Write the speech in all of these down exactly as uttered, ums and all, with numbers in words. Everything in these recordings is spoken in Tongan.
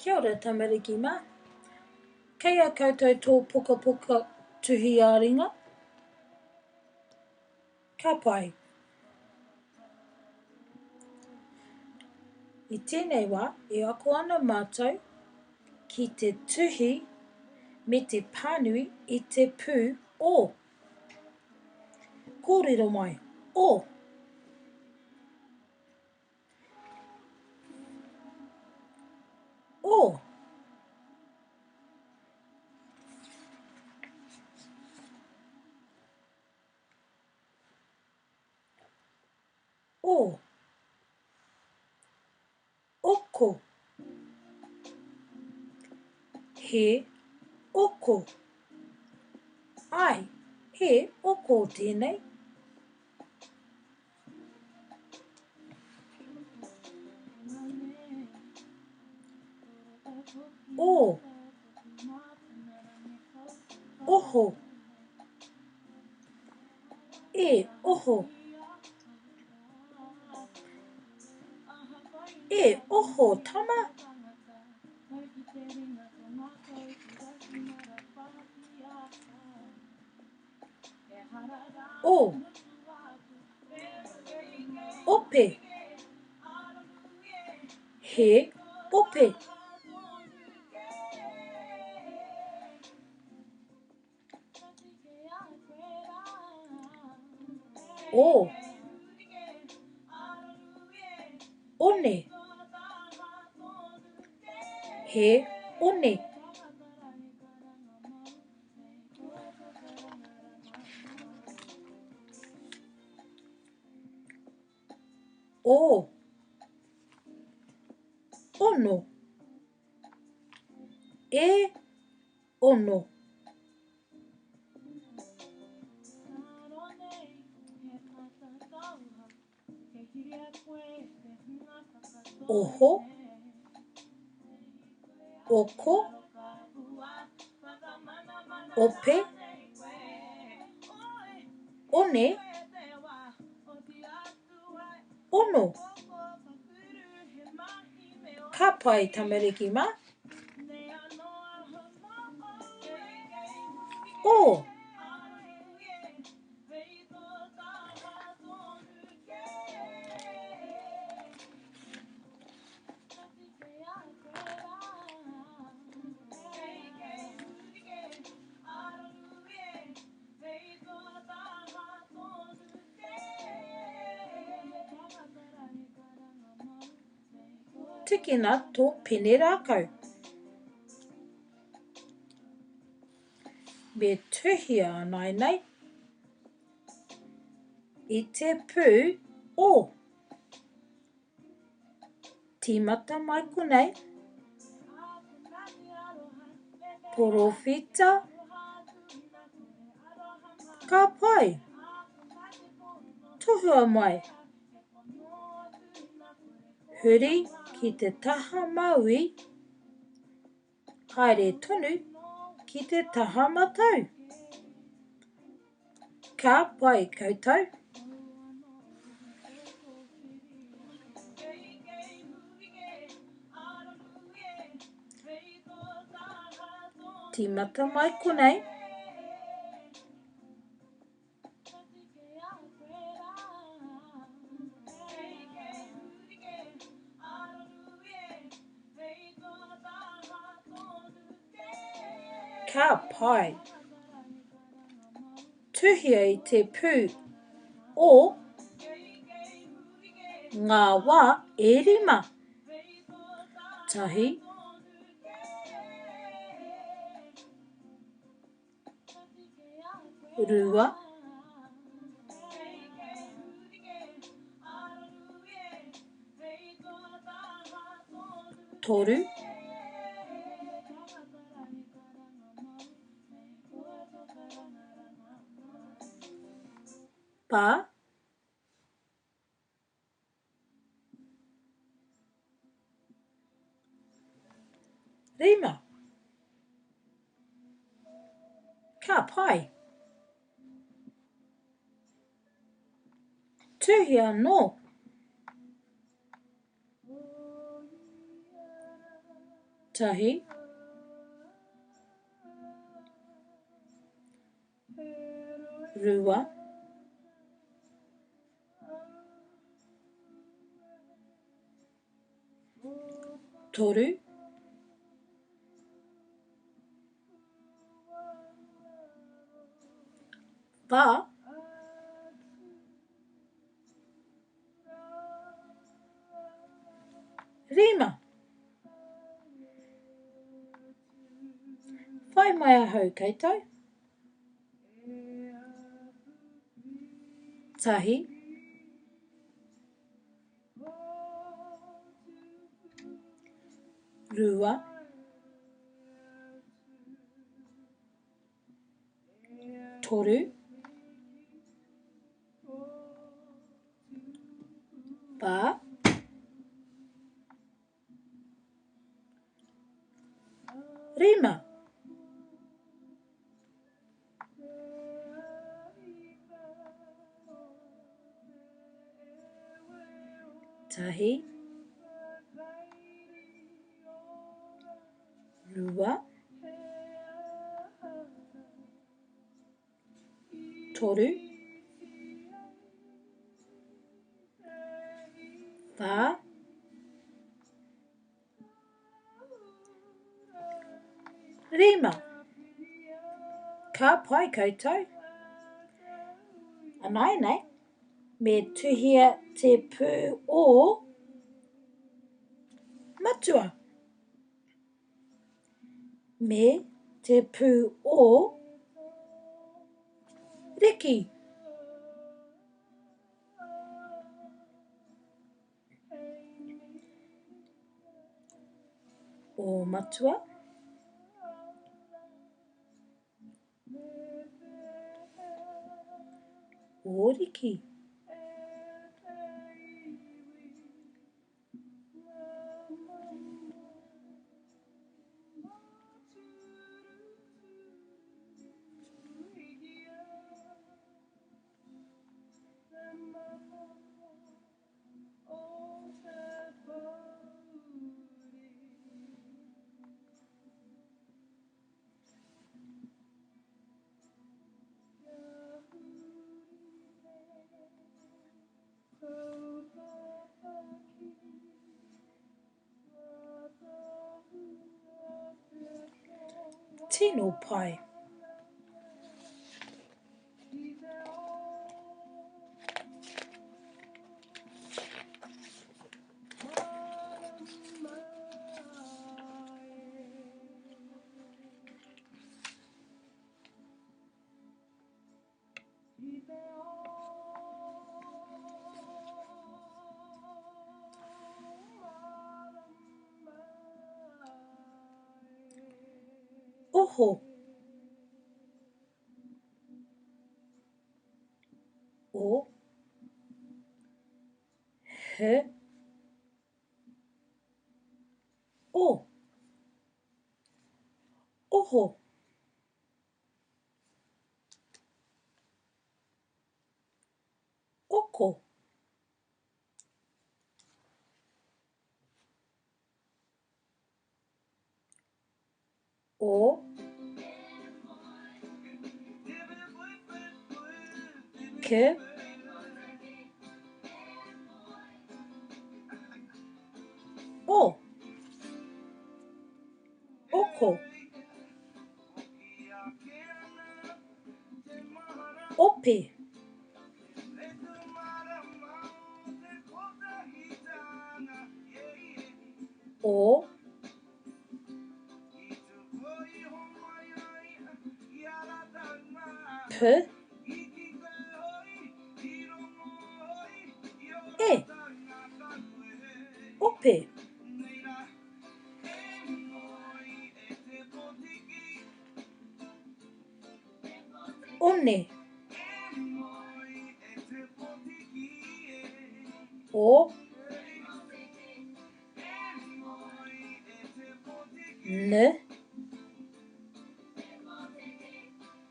Kia ora, tamariki mā. Kei ʻai koutou ʻetau pukapuka tuhi ʻa ʻAlinga? Ka pai. ʻI teie nei vā, ʻe ako ʻa mātou ki te tuhi mo te pānui ʻi te pū ʻo. Kōrero mai, ʻo. ʻO. ʻO. ʻOko. He ʻoko. ʻAi, he ʻoko teie nei. ʻO. ʻOho. ʻE ʻoho. ʻE ʻoho, tama. ʻO. ʻOpe. He ʻope. ʻO. ʻOne. He ʻone. ʻO. ʻOno. ʻE ʻono. ʻOho. ʻOko. ʻOpe. ʻOne. ʻOno. Ka pai, tamariki mā. ʻO. Tikina tō pene rākau. Mo e tuhi ʻa ʻanenai ʻi te pū ʻo. Tīmata mai konei. Polofita. Ka pai. Tohua mai. Huri ki te taha maui. Haere tonu ki te taha matau. Ka pai koutou. Tīmata mai konei. Ka pai. Tuhi ʻi te pū ʻo. Ngā vā ʻe rima. Tahi. Rua. Toru. Pā. Rima. Ka pai. Tuhi anō. Tahi. Rua. Toru. Fā. Rima. Fai mai ā hou koutou. Tahi. Rua. Toru. Fā. Rima. Tahi. Rua. Toru. Fā. Rima. Ka pai koutou. ʻA ia nei, mou tuʻu hia te pū ʻo matua. Mou te pū ʻo riki. ʻO matua. ʻO riki. Tino pai. ʻOho. ʻO. He. ʻO. ʻOho. ʻOko. ʻO. Ke. ʻO. ʻOko. ʻOpe. ʻO. Pe. ʻE. ʻOpe. ʻOne. ʻO. Ne.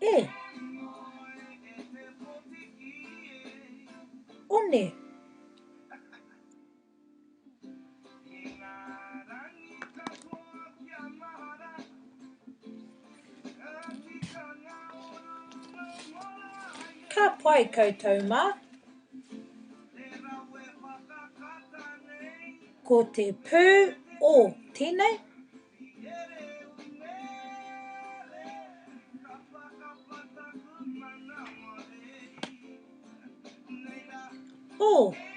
ʻE. ʻOne. Pai koutou mā. Ko te pū ʻo Tine. ʻO